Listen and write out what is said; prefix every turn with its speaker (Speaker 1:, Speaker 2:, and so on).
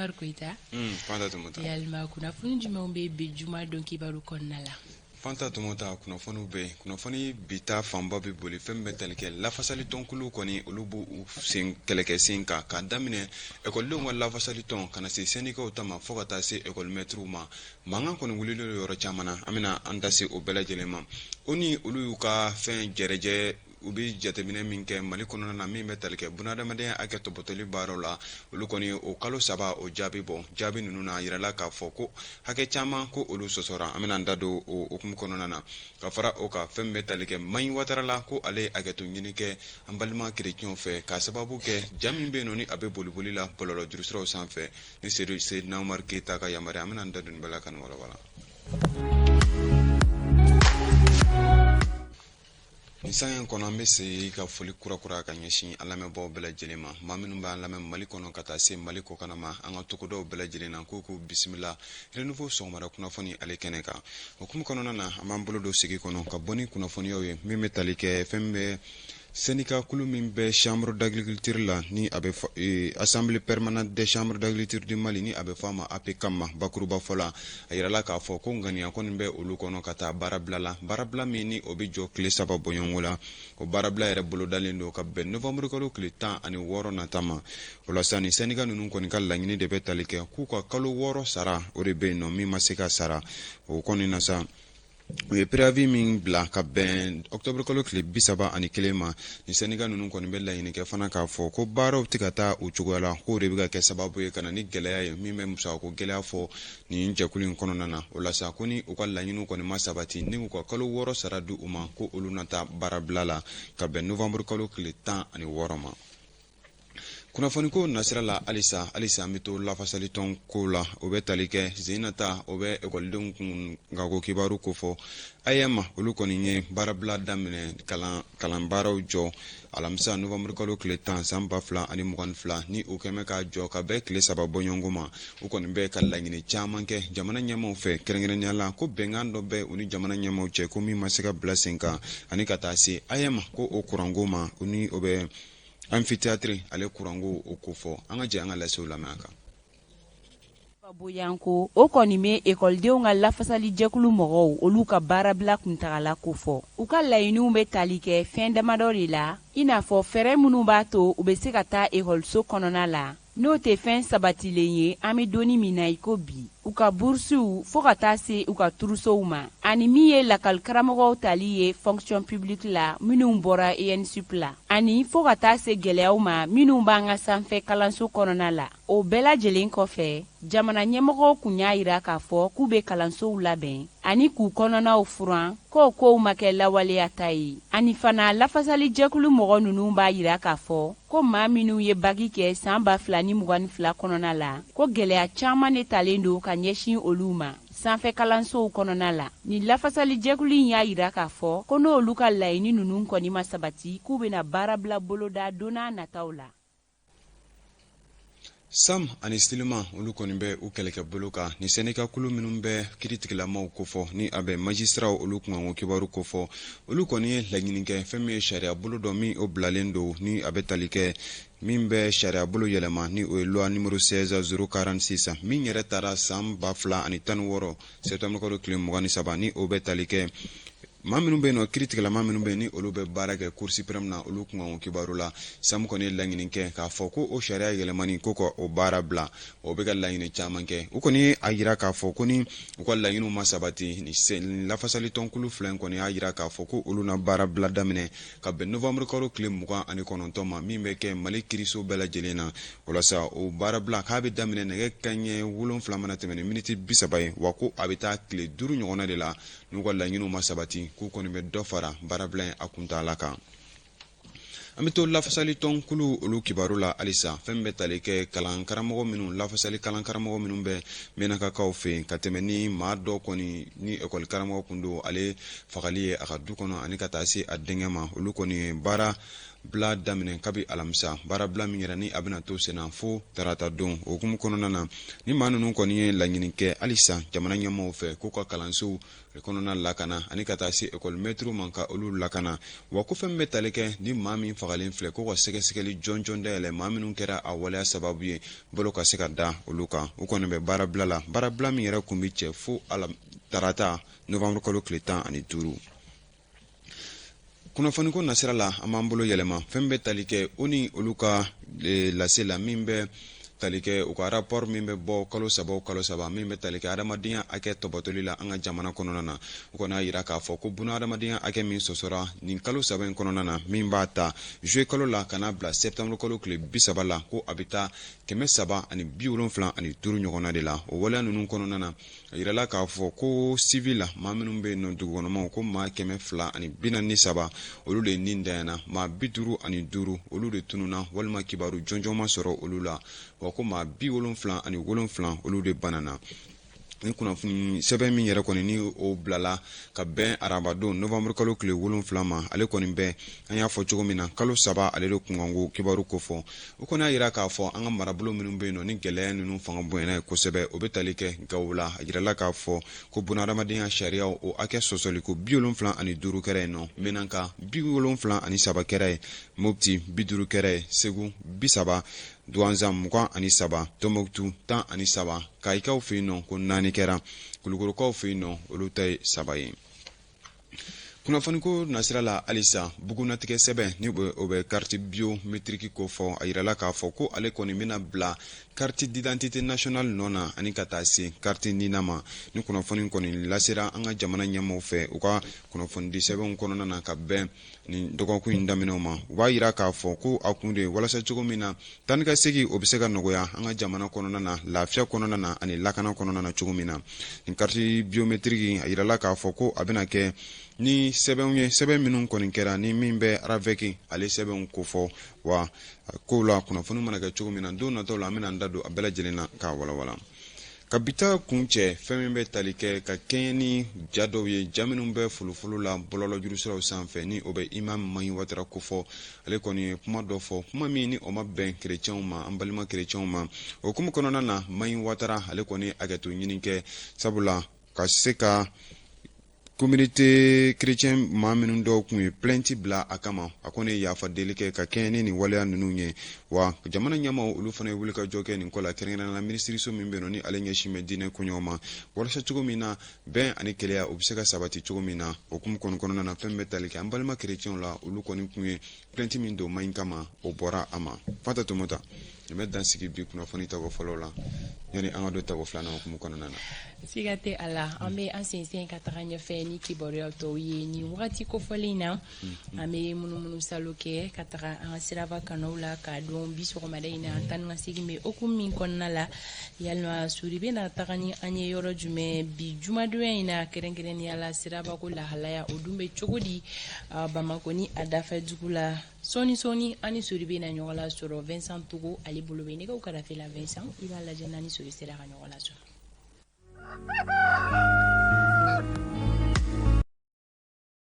Speaker 1: Umaru Koyita.
Speaker 2: Fanta Tɔmɔta.
Speaker 1: Yalima kunnafoni jumɛnw bɛ bi juma don kibaru kɔnɔna la?
Speaker 2: Fanta Tɔmɔta, kunnafoniw bɛ yen. Kunnafoni bi ta fanba bɛ boli fɛn min bɛ tali kɛ lafasali tɔnkulu kɔni, olu b'u sen kɛlɛkɛ sen kan k'a daminɛ ekɔlidenw ka lafasali tɔn ka na se sɛndikaw ta ma fo ka taa se ekɔlimɛtiriw ma. Mankan kɔni wulilen don yɔrɔ caman na, an bɛna an da se o bɛɛ lajɛlen ma. O ni olu y'u ka fɛn jɛrɛjɛ, u bɛ jateminɛ min kɛ Mali kɔnɔna na min bɛ tali kɛ bunadamadenya hakɛ tɔpɔtɔli baaraw la, olu kɔni o kalo 3 o jaabi bɔ. Jaabi ninnu na, a yirala k'a fɔ ko hakɛ caman ko olu sɔsɔra. An bɛna an da don o hukumu kɔnɔna na. Ka fara o kan, fɛn min bɛ tali kɛ Mayi Watara la, ko ale ye hakɛto ɲini kɛ an balima kerecɛnw fɛ k'a sababu kɛ ja min bɛ yen nɔ ni a bɛ boliboli la bɔlɔlɔ jurusiraw sanfɛ ni Seyidina Umaru Keyita ka yamaruya. An bɛna an da don nin bɛɛ la ka nin walawala. Nin sanga in kɔnɔ, an bɛ segin ka foli kurakura ka ɲɛsin an lamɛnbaaw bɛɛ lajɛlen ma, maa minnu b'an lamɛn Mali kɔnɔ ka taa se Mali kɔkanna ma, an ka togodaw bɛɛ lajɛlen na, k'u k'u bisimila Renouveau sɔgɔmada kunnafoni ale kɛnɛ kan. O hukumu kɔnɔna na, an b'an bolo don sigi kɔnɔ ka bɔ ni kunnafoniyaw ye min bɛ tali kɛ fɛn min bɛ syndicat kulu min bɛ chambre d'agriculture la, ni a bɛ assemblée permanente des chambres d'agriculture du Mali, ni a bɛ fɔ a ma APCAM ma bakuruba fɔ la. A yirala k'a fɔ ko ŋaniya kɔni bɛ olu kɔnɔ ka taa baarabila la, baarabila min ni o bɛ jɔ tile 3 bɔɲɔgɔnko la. O baarabila yɛrɛ bolodalen don ka bɛn novembre kalo tile 16 nata ma. O la sa, ni syndicat ninnu kɔni ka laɲini de bɛ tali kɛ k'u ka kalo 6 sara, o de bɛ yen nɔ min ma se ka sara. O kɔni na sa, u ye préavis min bila ka bɛn octobre kalo tile 31 ma. Ni syndicat ninnu kɔni bɛ laɲini kɛ fana k'a fɔ ko baaraw tɛ ka taa u cogoya la, k'o de bɛ ka kɛ sababu ye ka na ni gɛlɛya ye min bɛ musakako gɛlɛya fɔ nin jɛkulu in kɔnɔna na. O la sa, ko ni u ka laɲiniw kɔni ma sabati, ni u ka kalo 6 sara di u ma, ko olu na taa baarabila la ka bɛn novembre kalo tile 16 ma. Kunnafoniko nasira la halisa, halisa an bɛ to lafasalitɔn ko la. O bɛ tali kɛ zenata, o bɛ ekɔlidenw kun nka ko kibaru kofɔ AEEM, olu kɔni ye baarabila daminɛ, kalan baaraw jɔ alamisa novembre kalo tile 10 san 2022, ni u kɛmɛ k'a jɔ ka bɛn tile 3 bɔɲɔgɔnko ma. U kɔni bɛ ka laɲini caman kɛ jamana ɲɛmaaw fɛ, kɛrɛnkɛrɛnnenya la ko bɛnkan dɔ bɛ u ni jamana ɲɛmaaw cɛ ko min ma se ka bila sen kan, ani ka taa se AEEM ko o kuranko ma, o ni o bɛ amphithéâtre ale kuranko o kofɔ. An ka jɛ an ka lasew lamɛn a kan.
Speaker 1: Boyanko o kɔni bɛ ekɔlidenw ka lafasalijɛkulu mɔgɔw olu ka baarabila kuntagala kofɔ. U ka laɲiniw bɛ tali kɛ fɛn damadɔ de la, i n'a fɔ fɛɛrɛ minnu b'a to u bɛ se ka taa ekɔliso kɔnɔna la, n'o tɛ fɛn sabatilen ye an bɛ donni min na i ko bi, u ka burusiw fo ka taa se u ka turusow ma, ani min ye lakɔlikaramɔgɔw tali ye fonction publique la minnu bɔra ENSUP la, ani fo ka taa se gɛlɛyaw ma minnu b'an ka sanfɛ kalanso kɔnɔna la. O bɛɛ lajɛlen kɔfɛ, jamana ɲɛmɔgɔw kun y'a jira k'a fɔ k'u bɛ kalansow labɛn ani k'u kɔnɔnaw furan, k'o kow ma kɛ lawaleyata ye. Ani fana, lafasalijɛkulu mɔgɔ ninnu b'a jira k'a fɔ ko maa minnu ye baki kɛ san 2022 kɔnɔna la, ko gɛlɛya caman de talen don ka ɲɛsin olu ma sanfɛ kalansow kɔnɔna la. Nin lafasalijɛkulu in y'a jira k'a fɔ ko n'olu ka laɲini ninnu kɔni ma sabati, k'u bɛna baarabila boloda don n'a nataw la.
Speaker 2: SAM ani SYLIMA, olu kɔni bɛ u kɛlɛkɛ bolo kan. Ni syndicat kulu minnu bɛ kiritigilamaw kofɔ, ni a bɛ magistraw olu kunkanko kibaru kofɔ, olu kɔni ye laɲini kɛ fɛn min ye sariya bolo dɔ min o bilalen don, ni a bɛ tali kɛ min bɛ sariya bolo yɛlɛma, ni o ye loi numéro 16 046 min yɛrɛ taara san 2016 septembre kalo tile 23, ni o bɛ tali kɛ maa minnu bɛ yen nɔ, kiritigɛlama minnu bɛ yen ni olu bɛ baara kɛ Cour suprême na, olu kunkanko kibaru la. SAM kɔni ye laɲini kɛ k'a fɔ ko o sariya yɛlɛmani ko ka o baara bila. O bɛ ka laɲini caman kɛ. U kɔni ye a jira k'a fɔ ko ni u ka laɲiniw ma sabati, ni lafasalitɔnkulu fila in kɔni y'a jira k'a fɔ ko olu na baara bila daminɛ ka bɛn novembre kalo tile 29 ma, min bɛ kɛ Mali kiriso bɛɛ lajɛlen na. O la sa, o baara bila k'a bɛ daminɛ nɛgɛ kanɲɛ 7 mana tɛmɛ ni miniti 30 ye, wa ko a bɛ taa tile 5 ɲɔgɔnna de la. N'u ka laɲiniw ma sabati, k'u kɔni bɛ dɔ fara baarabila in a kuntaala kan. An bɛ to lafasalitɔn kulu olu kibaru la halisa. Fɛn min bɛ tali kɛ kalan karamɔgɔ minnu, lafasali kalan karamɔgɔ minnu bɛ Menakakaw fɛ yen, ka tɛmɛ ni maa dɔ kɔni ni ekɔli karamɔgɔ kun don, ale fagali ye a ka du kɔnɔ ani ka taa se a denkɛ ma, olu kɔni ye baara bila daminɛ kabi alamisa, baarabila min yɛrɛ ni a bɛna to senna fo tarata don. O hukumu kɔnɔna na, ni maa ninnu kɔni ye laɲini kɛ halisa jamana ɲɛmaaw fɛ k'u ka kalansow kɔnɔna lakana ani ka taa se ekɔli mɛtiriw ma ka olu lakana. Wa ko fɛn min bɛ tali kɛ ni maa min fagalen filɛ, k'u ka sɛgɛsɛgɛli jɔnjɔn dayɛlɛ, maa minnu kɛra a waleya sababu ye, bolo ka se ka da olu kan. U kɔni bɛ baarabila la, baarabila min yɛrɛ kun bɛ cɛ fo ala tarata novembre kalo tile 15. Kunnafoniko nasira la, an b'an bolo yɛlɛma fɛn bɛ tali kɛ o ni olu ka lase la min bɛ tali kɛ u ka rapport min bɛ bɔ kalo 3 o kalo 3, min bɛ tali kɛ adamadenya hakɛ tɔbɔtɔli la an ka jamana kɔnɔna na. U kɔni y'a yira k'a fɔ ko buna adamadenya hakɛ min sɔsɔra nin kalo 3 in kɔnɔna na, min b'a ta juillet kalo la ka n'a bila septembre kalo tile 30 la, ko a bɛ taa 375 ɲɔgɔnna de la. O waleya ninnu kɔnɔna na, a yirala k'a fɔ ko civil la, maa minnu bɛ yen nɔ, dugukɔnɔmaw, ko maa 243 olu de ni dayana, maa 55 olu de tununna walima kibaru jɔnjɔn ma sɔrɔ olu la, wa ko maa 77 olu de banana. Ni kunnafoni sɛbɛn min yɛrɛ kɔni ni o bilala ka bɛn arabadon novembre kalo tile 7 ma, ale kɔni bɛ, an y'a fɔ cogo min na, kalo 3 ale de kunkanko kibaru kofɔ. O kɔni y'a yira k'a fɔ an ka marabolo minnu bɛ yen nɔ ni gɛlɛya ninnu fanga bonyana ye kosɛbɛ, o bɛ tali kɛ Gawo la. A yirala k'a fɔ ko bunahadamadenya sariyaw o hakɛ sɔsɔli ko 75 kɛra yen nɔ, Menaka 73 kɛra yen, Mopti 50 kɛra yen, Segu 30, Duwanzan 23, Tɔnbɔkutu 13, Kayikaw fɛ yen nɔ ko 4 kɛra, Kulukorokaw fɛ yen nɔ olu ta ye 3 ye. Kunnafoniko nasira la halisa, bugunnatigɛ sɛbɛn ni o bɛ carte biométrique ko fɔ, a yirala k'a fɔ ko ale kɔni bɛna bila carte d'identité nationale nɔ na ani ka taa se carte NINA ma. Ni kunnafoni kɔni lasera an ka jamana ɲɛmaaw fɛ u ka kunnafonidi sɛbɛnw kɔnɔna na ka bɛn nin dɔgɔkun in daminɛw ma, u b'a yira k'a fɔ ko a kun de ye walasa cogo min na taa ni ka segin o bɛ se ka nɔgɔya an ka jamana kɔnɔna na, lafiya kɔnɔna na ani lakana kɔnɔna na cogo min na. Nin carte biométrique, a yirala k'a fɔ ko a bɛna kɛ ni sɛbɛnw ye, sɛbɛn minnu kɔni kɛra ni min bɛ RAVEC ale sɛbɛnw kofɔ. Wa kow la kunnafoni mana kɛ cogo min na, don nataw la an bɛna an da don a bɛɛ lajɛlen na k'a walawala. Ka bi ta kuncɛ, fɛn min bɛ tali kɛ ka kɛɲɛ ni ja dɔw ye, ja minnu bɛ folofolo la bɔlɔlɔjuru siraw sanfɛ, ni o bɛ Imam Mahi Watara kofɔ, ale kɔni ye kuma dɔ fɔ, kuma min ni o ma bɛn kerecɛnw ma, an balima kerecɛnw ma. O hukumu kɔnɔna na, Mahi Watara ale kɔni hakɛto ɲini kɛ, sabula ka se ka communauté chrétien maa minnu dɔw tun ye plainte bila a kama, a kɔni ye yafa deli kɛ ka kɛɲɛ ni nin waleya ninnu ye. Wa jamana ɲɛmaaw olu fana ye wulikajɔ kɛ nin ko la, kɛrɛnkɛrɛnnenya la minisiriso min bɛ yen nɔ ni ale ɲɛsin bɛ diinɛ koɲɛw ma, walasa cogo min na bɛn ani kelenya o bɛ se ka sabati cogo min na. O hukumu kɔni kɔnɔna na, fɛn bɛ tali kɛ an balima kerecɛnw la, olu kɔni tun ye plainte min don Mahi kama, o bɔra a ma. Fanta Tomota, nin bɛ dan sigi bi kunnafoni tago fɔlɔ la yanni an ka don tago filanan hukumu kɔnɔna na.
Speaker 1: Siga tɛ a la, an bɛ an sensen ka taga ɲɛfɛ ni kibaruya tɔw ye nin wagati kofɔlen in na. An bɛ munumunu salo kɛ ka taga an ka siraba kanaw la k'a dɔn bi sɔgɔmada in na taa ni ka segin bɛ hukumu min kɔnɔna la. Yalima Sori bɛna taga ni an ye yɔrɔ jumɛn bi jumadonya in na, kɛrɛnkɛrɛnnenya la sirabako lahalaya o dun bɛ cogo di Bamakɔ ni a dafɛ dugu la? Sɔɔni sɔɔni an ni Sori bɛna ɲɔgɔn lasɔrɔ. Vincent Togo ale bolo bɛ nɛgɛw karafe la. Vincent, i b'a lajɛ n'an ni Sori sera ka ɲɔgɔn lasɔrɔ.